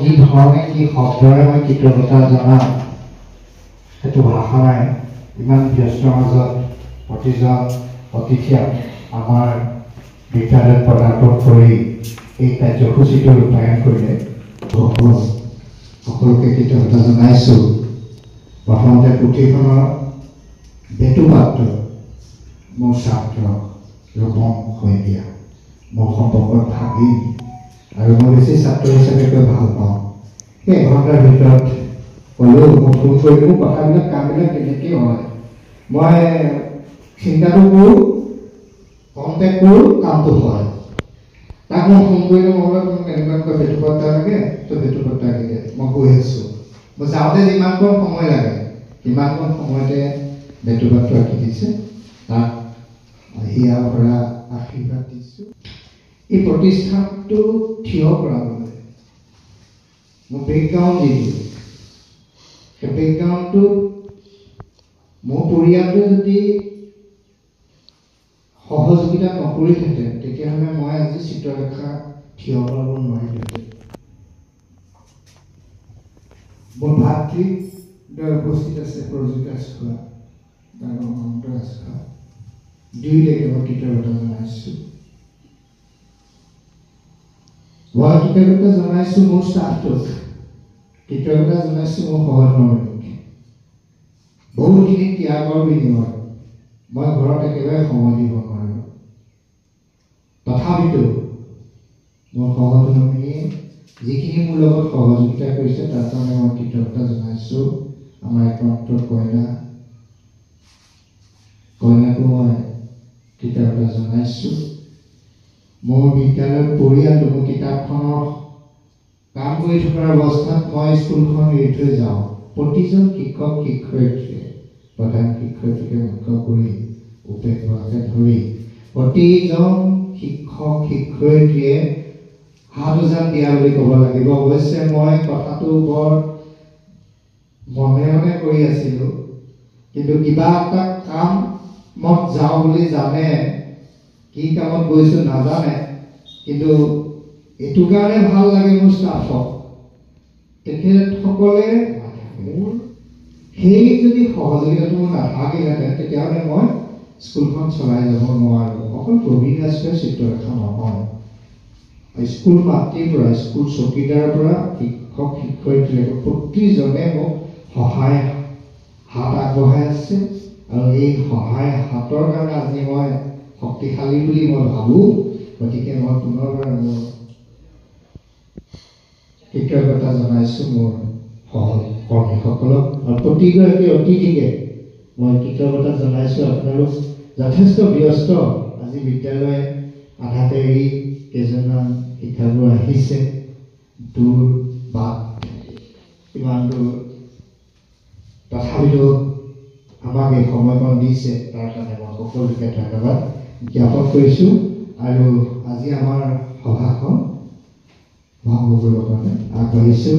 কি ধৰণে কি শব্দৰে মই কৃতজ্ঞতা জনাম সেইটো ভাষা নাই। ইমান ব্যস্ত মাজত প্ৰতিজন অতিথিয়ে আমাৰ বিদ্যালয়ত পদাৰ্পণ কৰি এই কাৰ্যসূচীটো ৰূপায়ণ কৰিলে। সকলোকে কৃতজ্ঞতা জনাইছোঁ। প্ৰথমতে পুথিখনৰ বেটুপাত্ৰ মোৰ ছাত্ৰ ৰূপম শইকীয়া, মোৰ সম্পৰ্কত ভাগিন আৰু মই বেছি ছাত্ৰ হিচাপে কৈ ভাল পাওঁ। সেই এঘণ্টাৰ ভিতৰত ক'লেও মই ফোন কৰি মোৰ কথাবিলাক কামবিলাক তেনেকেই হয়। মই চিন্তাটো কৰোঁ, কণ্টেক্ট কৰোঁ, কামটো হয়। তাক মই ফোন কৰিলোঁ, মই বোলো মোক এনেকুৱা এনেকুৱা বেটুপাত্তা লাগে, তই বেটুপাত্তা আঁকি দে, মই গৈ আছোঁ। মই যাওঁতে যিমানকণ সময় লাগে সিমানকণ সময়তে বেটুপাত্ৰ আঁকি দিছে। তাক হিয়া ভৰা আশীৰ্বাদ দিছোঁ। এই প্ৰতিষ্ঠানটো থিয় কৰাবলৈ মোৰ বেকগ্ৰাউণ্ড যিটো, সেই বেকগ্ৰাউণ্ডটো মোৰ পৰিয়ালটোৱে যদি সহযোগিতা নকৰিলহেঁতেন তেতিয়াহ'লে মই আজি চিত্ৰলেখা থিয় কৰাব নোৱাৰিলোহেঁতেন। মোৰ ভাতৃদ্বয় উপস্থিত আছে, প্ৰযোজিত ৰাজখোৱা আৰু অনন্ত ৰাজখোৱা, দুয়োটাকে মই কৃতজ্ঞতা জনাইছোঁ। মই কৃতজ্ঞতা জনাইছোঁ মোৰ ষ্টাফটোক, কৃতজ্ঞতা জনাইছোঁ মোৰ সহধৰ্মিনীক। বহুতখিনি ত্যাগৰ বিনিময়ত মই ঘৰত একেবাৰে সময় দিব নোৱাৰোঁ, তথাপিতো মোৰ সহধৰ্মিনীয়ে যিখিনি মোৰ লগত সহযোগিতা কৰিছে তাৰ কাৰণে মই কৃতজ্ঞতা জনাইছোঁ। আমাৰ একমাত্ৰ কইনা, কইনাকো মই কৃতজ্ঞতা জনাইছোঁ। মোৰ বিদ্যালয়ৰ পৰিয়ালটো, মোৰ কিতাপখনৰ কাম কৰি থকাৰ অৱস্থাত মই স্কুলখন এৰি থৈ যাওঁ। প্ৰতিজন শিক্ষক শিক্ষয়িত্ৰীয়ে, প্ৰধান শিক্ষয়িত্ৰীকে মুখ্য কৰি উপেশ বৰাকে ধৰি প্ৰতিজন শিক্ষক শিক্ষয়িত্ৰীয়ে হাত উজান দিয়া বুলি ক'ব লাগিব। অৱশ্যে মই কথাটো বৰ মনে মনে কৰি আছিলোঁ, কিন্তু কিবা এটা কামত যাওঁ বুলি জানে, কি কামত গৈছোঁ নাজানে, কিন্তু এইটো কাৰণে ভাল লাগে মোৰ ষ্টাফক, তেখেতসকলে মোৰ সেই যদি সহযোগিতাটো মোৰ নাথাকিলেহেঁতেন তেতিয়াহ'লে মই স্কুলখন চলাই যাব নোৱাৰোঁ। অকল প্ৰবীণ ৰাজখোৱাই চিত্ৰলেখা নহয়, স্কুল মাতৃৰ পৰা, স্কুল চকীদাৰৰ পৰা শিক্ষক শিক্ষয়িত্ৰীলৈকে প্ৰতিজনে মোক সহায় হাত আগবঢ়াই আছে আৰু এই সহায় হাতৰ কাৰণে আজি মই শক্তিশালী বুলি মই ভাবোঁ। গতিকে মই পুনৰবাৰ মোৰ কৃতজ্ঞতা জনাইছোঁ মোৰ সহকৰ্মীসকলক আৰু প্ৰতিগৰাকী অতিথিকে মই কৃতজ্ঞতা জনাইছোঁ। আপোনালোক যথেষ্ট ব্যস্ত, আজি বিদ্যালয় আধাতে এৰি কেইজনমান শিক্ষাগুৰু আহিছে, দূৰ বাট ইমান দূৰ, তথাপিতো আমাক এই সময়কণ দিছে, তাৰ কাৰণে মই সকলোকে ধন্যবাদ জ্ঞাপন কৰিছোঁ। আৰু আজি আমাৰ সভাখন ভংগ কৰিবৰ কাৰণে আগবাঢ়িছোঁ।